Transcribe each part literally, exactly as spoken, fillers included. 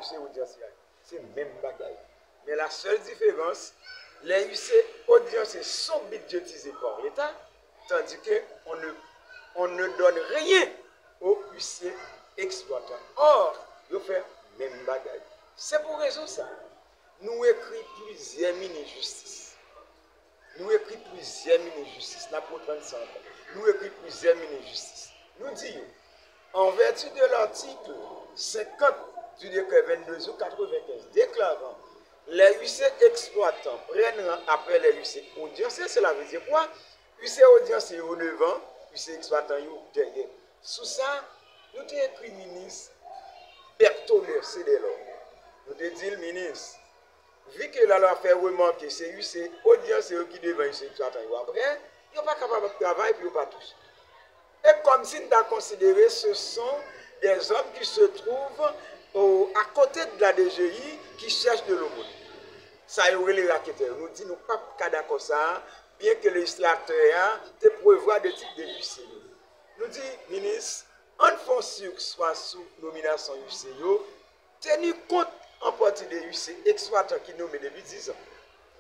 huissier audiencier. Se menm bagay. Men la sèl diferans, lè huissier audiencier sont budgétisés par l'État, tandis que on ne, on ne donne rien aux huissiers exploitants. Or, yo fè menm bagay. Se pou rezon sa, nou ekri plizyè minis jistis. Nou ekri plizyè minis jistis, n ap reprann sa ankò. Nou ekri plizyè minis jistis. Nou di yo, en vertu de l'article cinquante du décret vingt-deux août quatre-vingt-quinze déclarant les huissiers exploitants prennent rang après les huissiers audienciers, cela veut dire quoi? Huissiers audienciers yo devan, huissiers exploitants yo dèyè. Sou sa, nou te ekri minis Berthollet Cedelor. Nou te di l, minis, vi ke lalwa fè remake se huissier audiencier yo ki devan, huissier exploitant yo apre, yo pa kapab ap travay pou yo pa touse. E kòmsi n ta konsidere ce sont des hommes qui se trouvent au, à côté de la D G I, qui cherchent de l'aumône. Sa yo rele raketè yo. Nou di nou p ap ka dakò sa a, byen ke lejislatè a te prevwa de tip de huissier yo. Nou di, minis, ann fè yon sirk swa sou nominasyon huissier yo, teni kont an pati de huissier eksplwatan ki nonmen depi diz an,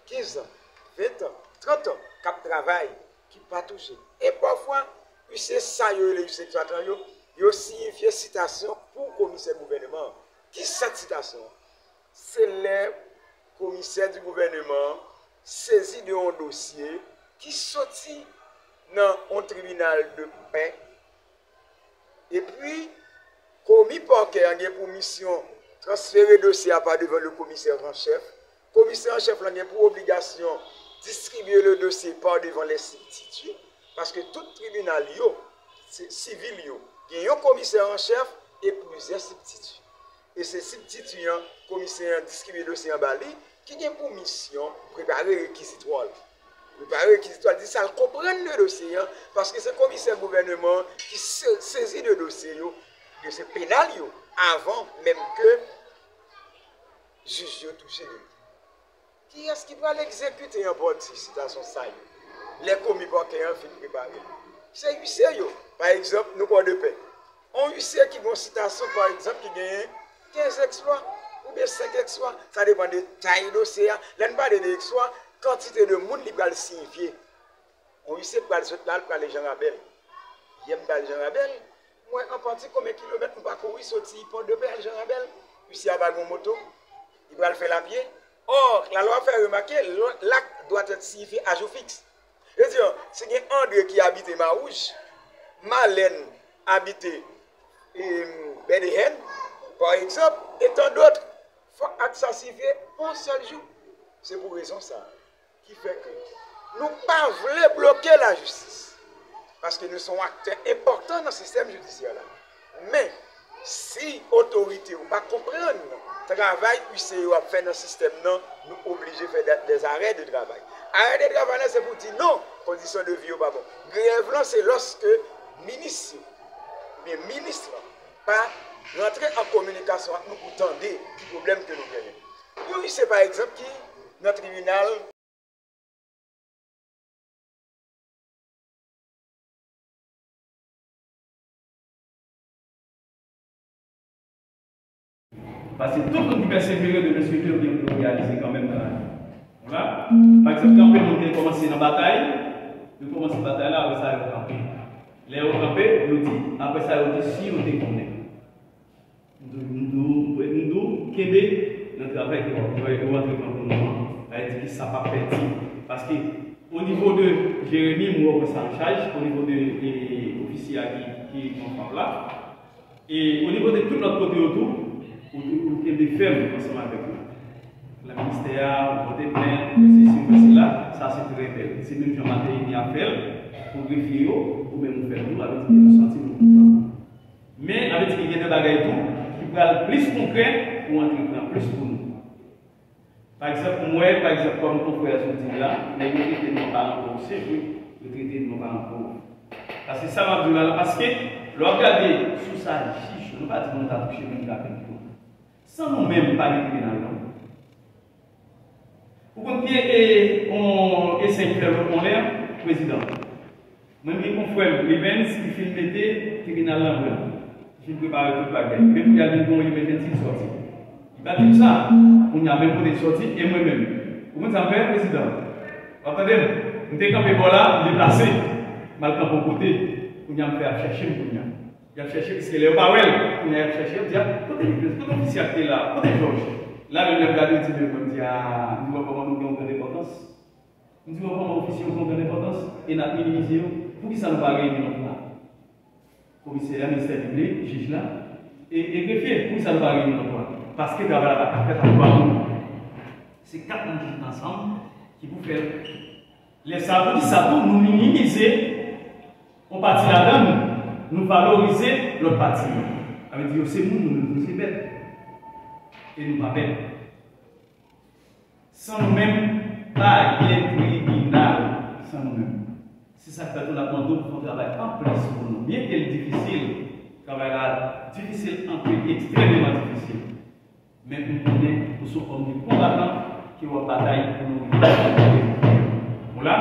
kenz an, ven an, trant an, k ap travay, ki pa touche. E pafwa, huissier sa yo rele huissier eksplwatan yo, yo siyifye sitasyon pou komisè gouvènman an. Ki sant sitasyon an? Se lè komisè di gouvènman an sezi de yon dosye ki soti nan yon tribinal de pè, epi komi pakè an gen pou misyon transfere dosye a pa devan le commissaire en chef. Komisè an chèf lan gen pou obligasyon distribye le dosye pa devan les substituts, paske tout tribinal yo, se sivil yo, gen yon komisè an chèf e plizyè sibtiti. E se sibtiti an, komisè an distribye dosye an ba li, ki gen pou misyon prepare rekizitwa l. Prepare rekizitwa l, di sa l konprann de dosye an, paske se komisè gouvènman an ki se, sezi de dosye yo, dosye penal yo, avan menm ke jij yo touche de yo. Kiyès ki pral egzekite yon pati sitasyon sa yo lè komi pakè an fin prepare l? Se huissier yo. Pa egzanp, nou Pòdepè. Yon huissier ki gen yon sitasyon, pa egzanp, ki genyen kenz eksplwa oubyen senk eksplwa, sa depann de tay dosye a. Lè n pale de eksplwa, kantite de moun li pral siyifye. Yon huissier pral sot la, l prale Jan Rabèl. Yè m t al Jan Rabèl, m wè an pati konbyen kilomèt m pakouri soti Pòdepè al Jan Rabèl. Huissier a pa gen moto, li pral fè l apye. Or, lalwa fè remake, l-, l'acte doit être signifié à jour fixe. Je veux dire, si gen André ki abite Mawouj, Malèn abite, em, Bèdehèn, pa egzanp, et tant d'autres, fòk ak sa siyifye yon sèl jou. Se pou rezon sa a ki fè ke nou pa vle bloke lajistis, paske nou se yon aktè enpòtan nan sistèm jidisyè la. Men, si otorite yo pa konprann travay huissier yo ap fè nan sistèm nan, nou oblije fè de, des arrêts de travail. Arrêt de travail la, se pou di non, kondisyon de vi yo pa bon. Grèv lan, se lòske minis yo, oubyen minis lan, pa rantre an kominikasyon ak nou pou tande ki pwoblèm ke nou genyen. Yon huissier, pa egzanp, ki nan tribinal, Paske tout moun ki pèsevere demen swiv yo, gen pou yo reyalize kanmenm nan lavi. Ou la? Pa egzanp, gen anpil moun ki te kòmanse nan batay, yo kòmanse batay la, apre sa yo kanpe. Lè yo kanpe, yo di, apre sa yo di, si yo te konnen. M di w, m di w, m di w, kenbe nan travay ke w ap fè, ou antreprann pou nou an, sa vle di ke sa p ap pèdi. Paske, o nivo de Jeremi, m wè w pran sa an chaj, o nivo de, e, ofisye a ki, ki nan fap la, e o nivo de tout lòt kote yo tou, ou, ou, ou kenbe fèm ansanm avèk nou. Nan ministè a, ou pote plent, ou fè sesi, ou fè sela, sa se trè bèl. Se menm jan Matèyini ap fè l pou grefye yo, ou menm ou fè l tou, sa vle di ke nou santi nou kontan. Men, sa vle di ke gen de bagay tou ki pral plis konkrè pou antreprann plis pou nou. Pa egzanp, m wè, pa egzanp, kòm konfrè a sot di la, nèg yo trete nou an paran pòv, se vre, yo trete nou an paran pòv. Paske sa m ap di w la, la, paske lè w ap gade sou sa jij yo, nou pa di nou ta touche menm ka pèdi non. San nou menm, pa gen tribinal non. Ou konn gen, e, on, e senk fè lòt on lè, prezidan. Mwen gen konfrè m, Evens, ki fin mete tribinal lan an brann. Li fin prepare tout bagay. Men kounye a vin gen yon emergency, li sòti. Gade sa, kounye a menm kote l sòti, e mwen menm. Ou konn sa m fè, prezidan? W ap tande m? M te kanpe bò la, m deplase. M al kanpe yon kote. Kounye a m fè y ap chèche m kounye a. Y ap chèche, piske lè yo pa wè l, kounye a y ap chèche, yo di, "A, kote Nicolas? Kote ofisye a k te la? Kote Jòj?" La menm lè m gade, yo di, "Men mwen," m di, "A," m di, "Wè kòman nou gen yon grann enpòtans?" M di, "Wè kòman ofisye yo gen yon grann enpòtans e n ap minimize yo? Poukisa nou pa reyini nan twa?" Komisè a, ministè piblik, jij la, e, e grefye, poukisa nou pa reyini nan twa? Paske travay la pa ka fèt ak twa moun. Se kat moun ki chita ansanm ki pou fè l. Lè sa a, poukisa tou nou minimize yon pati ladan nou, nou valorize lòt pati yo? Sa vle di yo se moun, nou menm nou se bèt. E nou pa bèt. San nou menm, pa gen tribinal san nou menm. Se sa k fè tou n ap mande w pou fè yon travay anplis pou nou. Byenke l difisil, travay la difisil anpil, ekstrèmeman difisil. Men m konnen ou se yon òm de konbatan ke w ap batay pou nou rive. Ou la?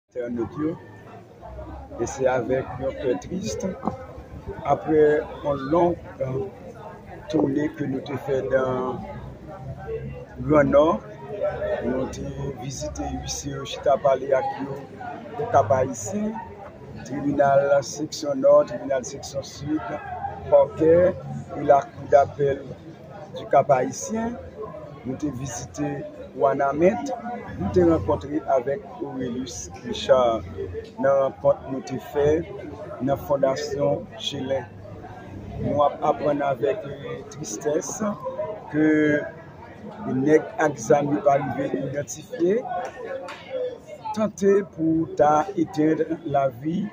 Entènot yo, e se avèk yon kè tris, apre yon long, e, toune ke nou te fè nan Gran Nò, nou te vizite uisye yo, chita pale ak yo pou Kap Ayisyen, tribinal seksyon Nò, tribinal seksyon Sid, pakè e lakou dapèl di Kap Ayisyen, nou te vizite Wanament, nou te rankontre avèk Orelius Richard nan rankont nou te fè nan Fondasyon Chelè. Nou ap aprann avèk, e, tristès ke nèg ak zam yo pa rive idantifye, tante pou ta etenn lavi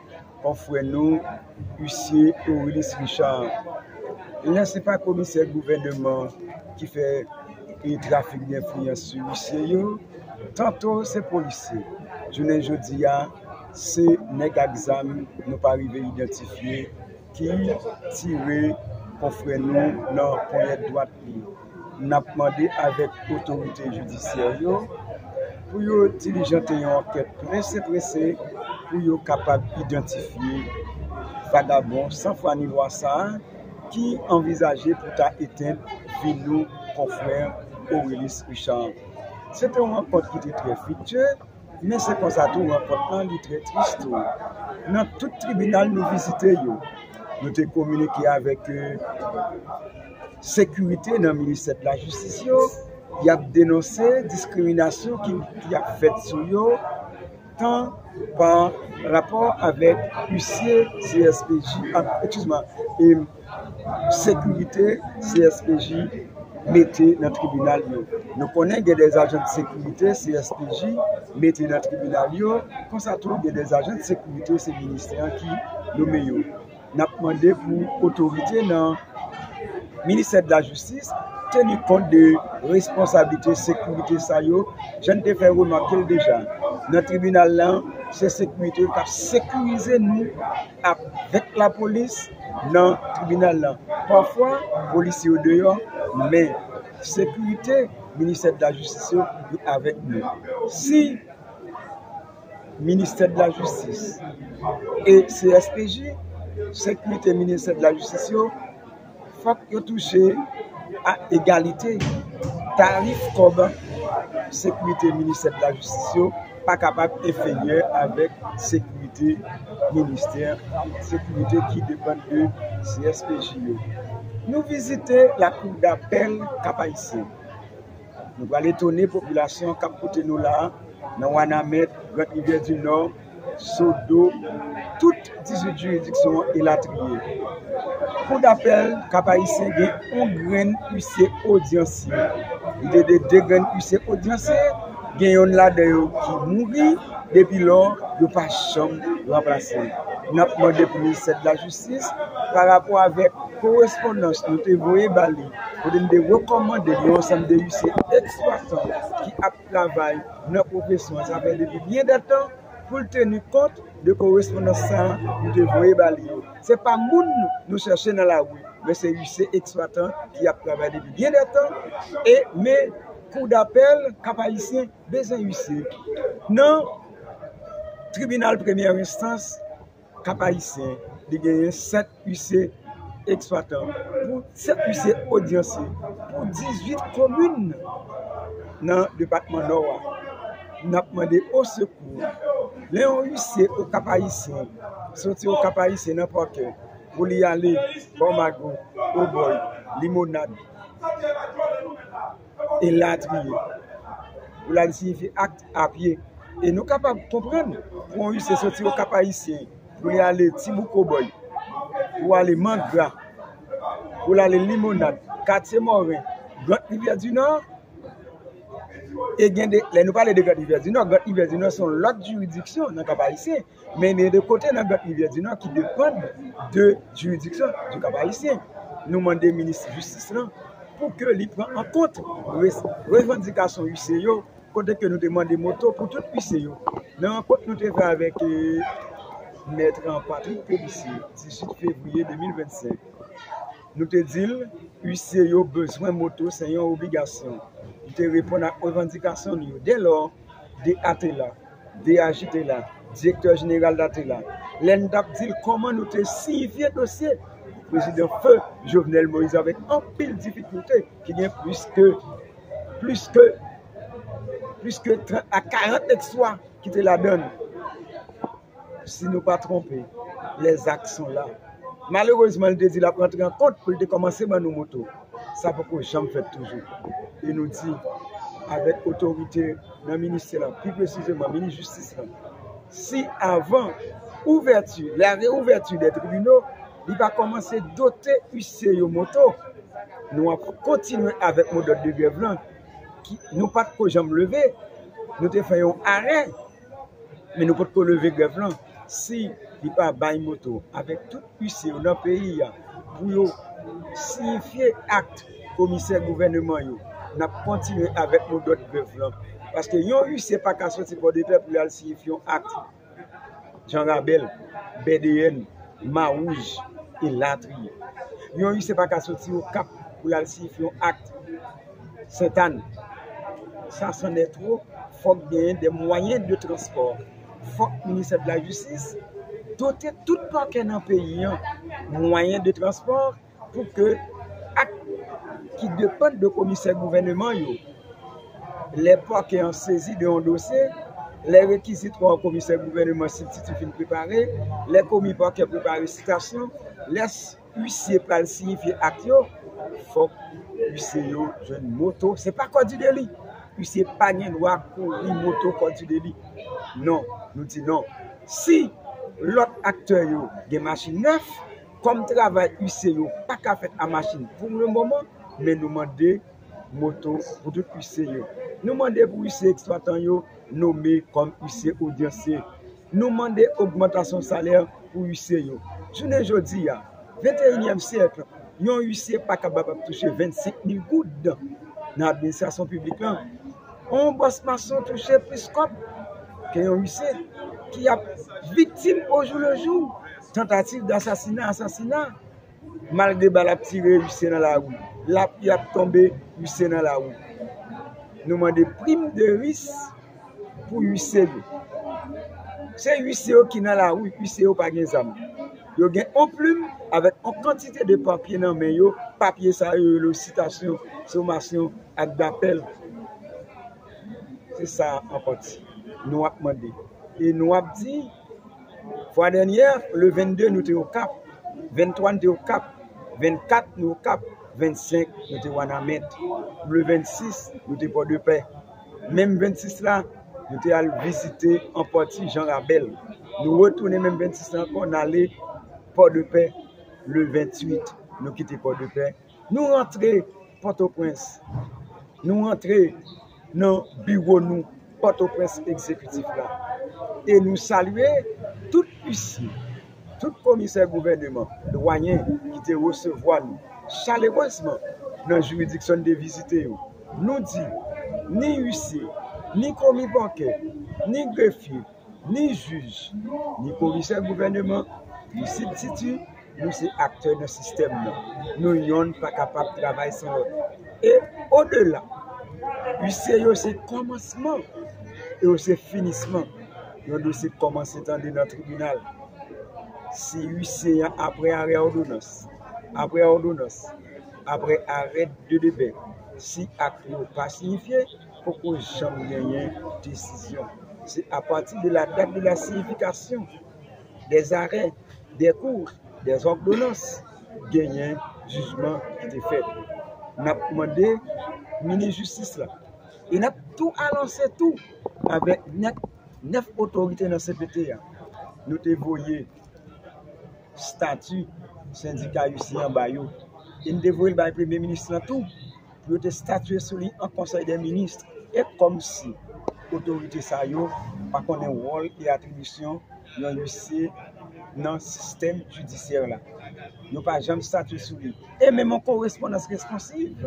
konfrè nou, uisye Orelius Richard. Lè se pa komisè gouvèneman ki fè, e, trafik denfliyans sou uisye yo, tanto se polisye. Jounen jodi a, se nèg ak zam nou pa rive idantifye ki tire konfrè nou nan ponyèt dwat li. N ap mande avèk otorite jidisyè yo pou yo dilijante yon ankèt prese prese pou yo kapab idantifye vagabon san fwa ni lwa sa a ki anvizaje pou ta etenn vi nou konfrè Orelius Richard. Se te yon rankont ki te trè fritye, men se konsa tou rankont lan li trè tris tou. Nan tout tribinal nou vizite yo, nou te kominike avèk, e, sekirite nan ministè de la jistis yo, y ap denonse diskriminasyon ki, ki ap fèt sou yo, tan pa rapò avèk huissier C S P J, ah, excuse-moi, e sekirite C S P J mete nan tribinal yo. Nou konnen gen de ajan de sekirite C S P J mete nan tribinal yo, konsa tou gen de ajan de sekirite se ministè an ki nome yo. N ap mande pou otorite nan ministè de la jistis teni kont de responsablite sekirite sa yo, jan n te fè remake l deja. Nan tribinal la, se sekirite yo k ap sekirize nou avèk lapolis nan tribinal la. Pafwa, polisye yo deyò, men sekirite ministè de la jistis yo, yo avèk nou. Si ministè de la jistis e C S P J, sekirite ministè de la jistis yo, fòk yo touche a egalite. Tarif kòb sekirite ministè de la jistis yo pa kapab enferyè avèk sekirite ministè, sekirite ki depann de C S P J yo. Nou vizite lakou dapèl Kap Ayisyen. Nou pral etone popilasyon k ap koute nou la a, nan Wanament, Grand Rivière du Nord, Sodo, tout dizuit jiridiksyon an elatriye. Kou dapèl Kap Ayisyen gen yon grenn huissier odyansye. Li te de de grenn huissier odyansye, gen yonn ladan yo ki mouri depi lò, yo pa janm ranplase. N ap mande pou ministè de la jistis, pa rapò avèk korespondans nou te voye ba li, kote n te rekòmande li yon ansanm de huissier eksplwatan ki ap travay nan pwofesyon an, sa fè depi byen de tan, pou l teni kont de korespondans sa a nou te voye ba li yo. Se pa moun nou chèche nan lari, men se huissier eksplwatan ki ap travay depi byen de tan, e men kou dapèl Kap Ayisyen bezwen huissier. Nan tribinal premyè enstans, Kap Ayisyen, li genyen sèt huissier eksplwatan, pou sèt huissier odyansye, pou dizuit komin nan depatman Nò a. N ap mande osekou, lè yon huissier o Kap Ayisyen, soti o Kap Ayisyen nan pakè, pou li ale Bòmago, Obòy, Limonad, elatriye, pou l al siyifye akt a pye. E nou kapab konprann, pou yon huissier soti o Kap Ayisyen, pou li ale Tibouko Bòy, pou ale Mangra, pou l ale Limonad, Katye Mòren, Grand Rivière du Nord, e gen de, lè nou pale de Grand Rivière du Nord, Grand Rivière du Nord se yon lòt jiridiksyon nan Kap Ayisyen, men gen de kote nan Grand Rivière du Nord ki depann de jiridiksyon du Kap Ayisyen. Nou mande minis jistis lan pou ke li pran an kont re-, revandikasyon huissier yo, kote ke nou te mande moto pou tout huissier yo. Nan rankont nou te fè avèk, eh, mèt Patrick Pélissier, dizuit fevriye de mil vennsenk, nou te di l, huissier yo bezwen moto, se yon obligasyon. Li te reponn ak revandikasyon nou yo. Dèlò, D A te la, D A J te la, direktè jeneral la te la. Lè n t ap di l kòman nou te siyifye dosye prezidan feu Jovenel Moïse avèk anpil difikilte, ki gen plis ke, plis ke, plis ke trant a karant eksplwa ki te ladan l. Si nou pa twonpe, les actes sont là. Malerezman, li te di l ap rantre an kont pou l te kòmanse ban nou moto. Sa poko janm fèt toujou. E nou di, avèk otorite nan ministè la, pi presizeman minis jistis la, si avan ouvèti, la reouvèti dè tribinal, li pa kòmanse dote huissier yo moto, nou ap kontinye avèk modòd de grèv lan, ki nou pa t ko janm leve, nou te fè yon arè, men nou potko leve grèv lan. Si li pa bay moto avèk tout huissier yo nan peyi a pou yo siyifye akt komisè gouvèneman yo, n ap kontinye avèk modòd grèv lan. Paske yon huissier pa ka soti Pòdepè pou l al siyifye yon akt Jan Rabèl, B D N, Mawouj, elatriye. Yon huissier pa ka soti Okap pou l al siyifye yon akt Sentàn. Sa c'en est trop, fòk genyen de mwayen de transpò. Fòk ministè de la jistis dote tout pakè nan peyi an mwayen de transpò pou ke akt ki depann de komisè gouvèneman yo, lè pakè an sezi de yon dosye, lè rekizitwa komisè gouvèneman sibstitye fin prepare, lè komi pakè prepare sitasyon, lè huissier pral siyifye akt yo, fòk huissier yo jwenn moto. Se pa kòd di deli. Huissier pa gen dwa kouri moto kò di de li. Non, nou di non. Si lòt aktè yo gen machin nèf, kòm travay huissier yo pa ka fèt a machin pou le moman, men nou mande moto pou tout huissier yo. Nou mande pou huissier eksplwatan yo nome kòm huissier odyansye. Nou mande ogmantasyon salè pou huissier yo. Jounen jodi a, venteyinyèm syèk, yon huissier pa kapab ap touche vennsenk mil goud nan administrasyon piblik lan. Yon bòs mason touche plis kòb ke yon huissier ki ap viktim ojou le jou, tantativ dasasina, asasina. Malgre bal ap tire, huissier nan lari. Lapli ap tonbe, huissier nan lari. Nou mande prim de risk pou huissier yo. Se huissier yo ki nan lari, huissier yo pa gen zam. Yo gen yon plim avèk yon kantite de papye nan men yo, papye sa yo rele sitasyon, somasyon ak dapèl. Se sa an pati. Nou ap mande. E nou ap di, fwa dènyè, le vennde, nou te Okap. Venntwa, nou te Okap. Vennkat, nou Okap. Vennsenk, nou te Wanament. Le vennsis, nou te Pòdepè. Menm vennsis la, nou te al vizite an pati Jan Rabèl. Nou retounen menm vennsis la ankò, n ale Pòdepè. Le venntuit, nou kite Pòdepè. Nou rantre Pòtoprens. Nou rantre nan biwo nou, Pòtoprens egzekitif la. E nou salye tout huissier, tout komisè gouvèneman, dwayen ki te resevwa nou chalerezman nan jiridiksyon n te vizite yo. Nou di, ni huissier, ni komi pakè, ni grefye, ni jij, ni komisè gouvèneman, ni sibtiti, nou se aktè nan sistèm nan. Nou yonn pa kapab travay san lòt. E odela, huissier yo se kòmansman e yo se finisman yon dosye k kòmanse tande nan tribinal. Si huissier an, apre arè òdonans, apre òdonans, apre arrêt de dépêche, si ak yo pa siyifye, poko janm genyen desizyon. Se apati de la date de la signification des arrêts, des cours, des ordonnances, genyen jijman ki te fèt. N ap mande minis jistis la, e n ap tou anonse tou avèk nèf, nèf otorite nan C P T a. Nou te voye stati sendika huissier an ba yo. E n te voye l bay premye minis lan tou, pou yo te statye sou li an konsèy dè minis. E kòmsi otorite sa yo pa konnen wòl e atribisyon yon huissier nan sistèm jidisyè la. Yo pa janm statye sou li. E menm yon korespondans responsiv,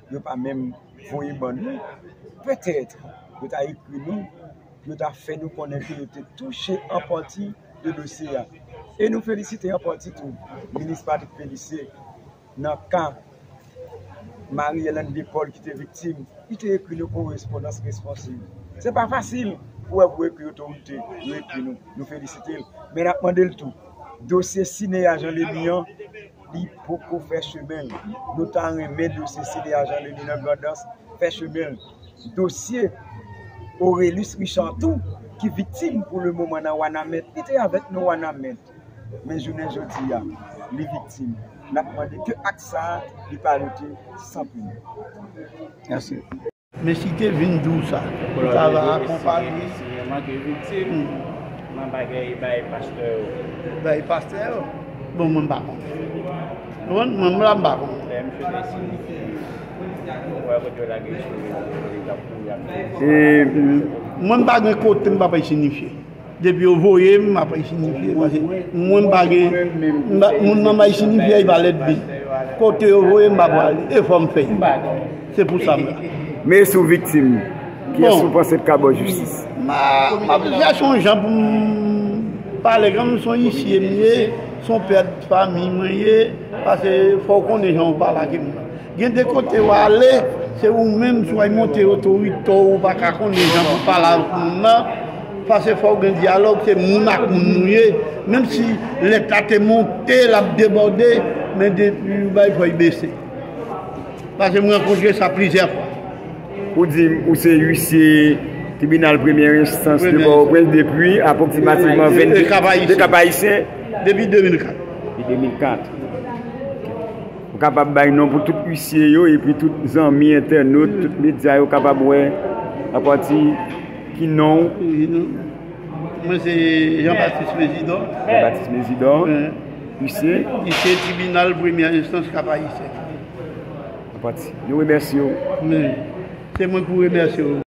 yo pa menm voye ban nou. Petèt, yo ta ekri nou, yo ta fè nou konnen ke yo te touche an pati de dosye a. E nou felisite an pati tou minis Patrick Pélissier nan ka Marie Hélène Depaul ki te viktim, li te ekri nou korespondans responsiv. Se pa fasil pou wè pou ekri otorite, yo ekri nou, nou felisite l. Men n ap mande l tou, dosye Sinéa Jean Lemy an, li poko fè chemen l. Nou ta renmen dosye Sinéa Jean Lemy nan Grandans fè chemen l. Dosye Orelus Richard tou, ki viktim pou le moman nan Wanament, li te avèk nou Wanament. Men jounen jodi a, li viktim. N ap mande ke ak sa a, li pa rete san pini. Mèsi. Men si te vin di w sa, ou ta va akonpanye. Si mwen manke viktim nan bagay bay pastè yo. Bay pastè yo? Bon, mwen m pa konn. Ou konn, mwen m la m pa konn. Lè misye te sinifi, ou wè kote yo lage sou li, kote li t ap kouri ak. E, mwen m pa gen kote m pa pral sinifye. Depi yo voye m, m ap al sinifye, paske mwen m pa gen, m pa, moun nan m al sinifye, li pa lèd vin. Kote yo voye m, m pa prale, e fò m fè l. Se pou sa m la. Men si w viktim, kiyès ou panse t ka ba w jistis? M a, m ap chèche yon jan pou m pale, kòm se yon huissier m ye, se yon pè de fanmi mwen ye, paske fò w konnen jan w pale ak moun nan. Gen de kote w ale, se ou menm, si w al monte otorite w, ou pa ka konnen jan pou pale avèk moun nan. Paske fò w gen dyalòg, se moun ak moun nou ye. Menm si lèt la te monte, l ap debòde, men depi w bay, fò l bese. Paske m rankontre sa plizyè fwa. Ou di m ou se huissier tribinal premyè enstans de Pòtoprens depi apwoksimativman vennde, de Kap Ayisyen? Depi de mil kat. Depi de mil kat. Ou kapab bay non pou tout huissier yo, epi tout zanmi, entènot, tout medya yo kapab wè Apati ki non w? Wi, nou. Mwen se Jean Baptiste Mézidor. Jean Baptiste Mézidor. Wi. Huissier. Huissier tribinal premyè enstans Cap Haïtien. Apati. Nou remèsye w. Men, se mwen pou remèsye w.